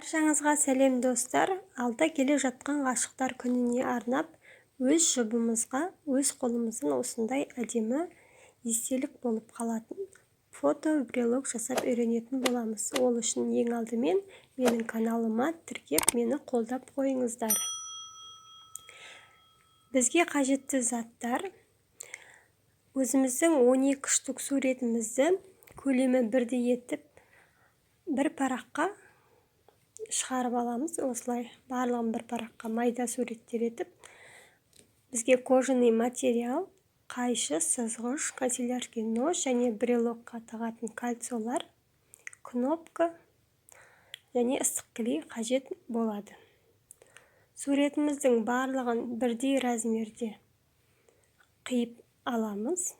Баршаңызға сәлем, достар! Алда келе жатқан ғашықтар күніне арнап, өз жұбымызға өз қолымыздан осындай әдемі естелік болып қалатын фото-брелок жасап үйренетін боламыз. Ол үшін ең алдымен менің каналыма тіркеп, мені қолдап қойыңыздар. Бізге қажетті заттар: өзіміздің 12 штук суретімізді көлемі бірдей етіп бір параққа шығарып аламыз. Осылай барлығын бір параққа майда суреттер етіп, бізге кожаный материал, қайшы, сызғыш, канцелярский нож және брелокқа тағатын кольцолар, кнопка және ыстық клей қажет болады. Суретіміздің барлығын бірдей размерде қиып аламыз.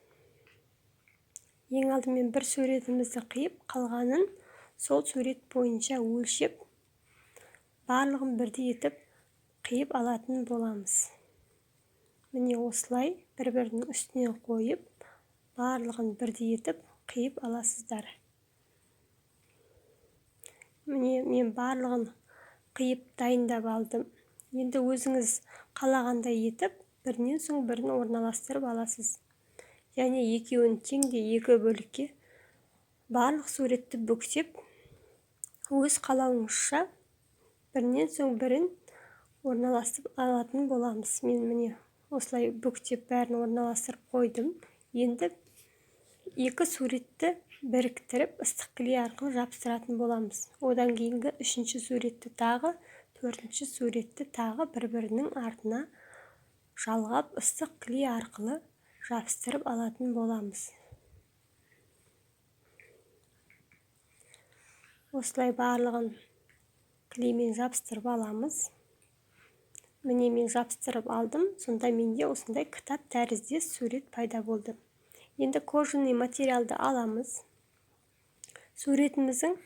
Ең алдымен бір суретімізді қиып, қалғанын сол сурет бойынша өлшеп, барлығын бірдей етіп қиып алатын боламыз. Міне, осылай бір-бірінің үстіне қойып, барлығын бірдей етіп қиып аласыздар. Міне, мен барлығын қиып дайындап алдым. Енді өзіңіз қалағандай етіп, бірінен соң бірін орналастырып аласыз. Және екеуін теңдей екі бөлікке барлық суретті бүктеп, өз қалауыңызша бірінен соң бірін орналастырып алатын боламыз. Мен міне осылай бүктеп бәрін орналастырып қойдым. Енді екі суретті біріктіріп, ыстық клей арқылы жабыстыратын боламыз. Одан кейінгі үшінші суретті тағы, төртінші суретті тағы бір-бірінің артына жалғап, ыстық клей арқылы жабыстырып алатын боламыз. Осылай барлығын клеймен жабыстырып аламыз. Міне, мен жабыстырып алдым. Сонда менде осындай кітап тәріздес сурет пайда болды. Енді кожаный материалды аламыз. Суретіміздің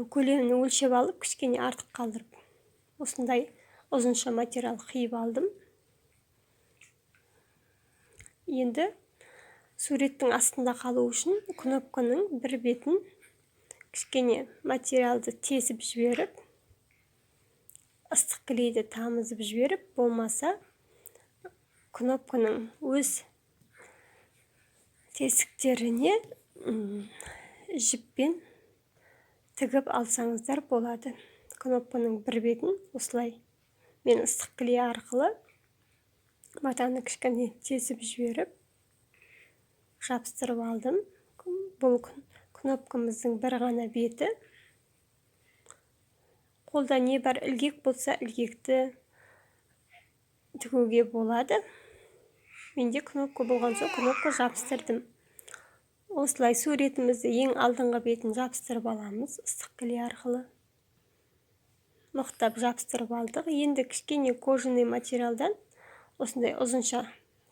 көлемін өлшеп алып, кішкене артық қалдырып, осындай ұзынша материал қиып алдым. Енді суреттің астында қалу үшін кнопканың бір бетін кішкене материалды тесіп жіберіп, ыстық клейді тамызып жіберіп, болмаса кнопканың өз тесіктеріне жіппен тігіп алсаңыздар болады. Кнопканың бір бетін осылай мен ыстық клей арқылы матаны кішкене тесіп жіберіп, жабыстырып алдым. Бұл кнопкамыздың бір ғана беті. Қолда не бар, ілгек болса, ілгекті тігуге болады. Менде кнопка болған соң кнопка жабыстырдым. Осылай суретімізді ең алдыңғы бетін жабыстырып аламыз ыстық клей арқылы. Мықтап жабыстырып алдық. Енді кішкене кожаный материалдан осындай ұзынша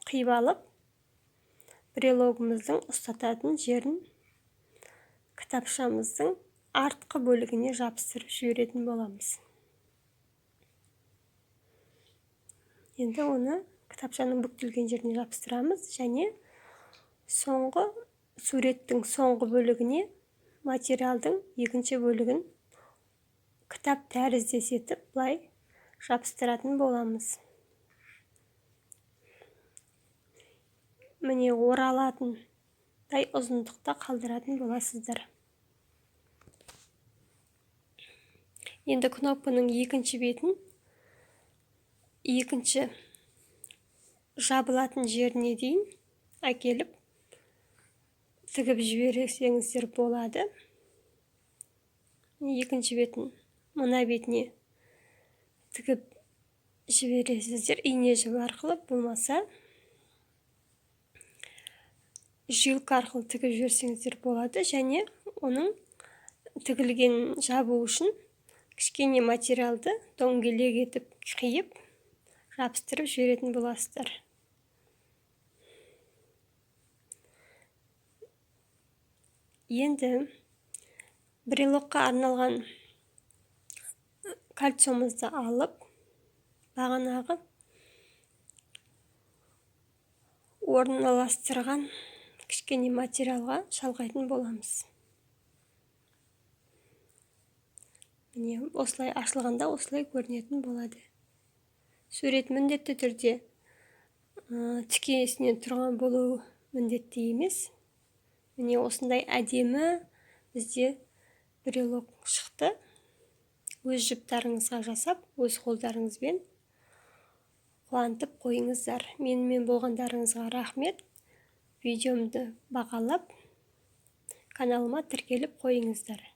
қиып алып, брелогымыздың ұстататын жерін кітапшамыздың артқы бөлігіне жабыстырып жіберетін боламыз. Енді оны кітапшаның бүктелген жеріне жабыстырамыз және соңғы суреттің соңғы бөлігіне материалдың екінші бөлігін кітап тәріздес етіп былай жабыстыратын боламыз. Міне, оралатындай ұзындықта қалдыратын боласыздар. Енді кнопканың екінші бетін екінші жабылатын жеріне дейін әкеліп тігіп жіберсеңіздер болады. Екінші бетін мына бетіне тігіп жібересіздер ине жіп арқылы, болмаса жилка арқылы тігіп жіберсеңіздер болады. Және оның тігілген жабу үшін кішкене материалды дөңгелек етіп қиып жабыстырып жіберетін боласыздар. Енді брелокқа арналған кольцомызды алып, бағанағы орналастырған кішкене материалға жалғайтын боламыз. Міне, осылай ашылғанда осылай көрінетін болады. Сурет міндетті түрде тікесінен тұрған болуы міндетті емес. Міне, осындай әдемі бізде брелок шықты. Өз жұптарыңызға жасап, өз қолдарыңызбен қуантып қойыңыздар. Менімен болғандарыңызға рахмет. Видеомды бағалап, каналыма тіркеліп қойыңыздар.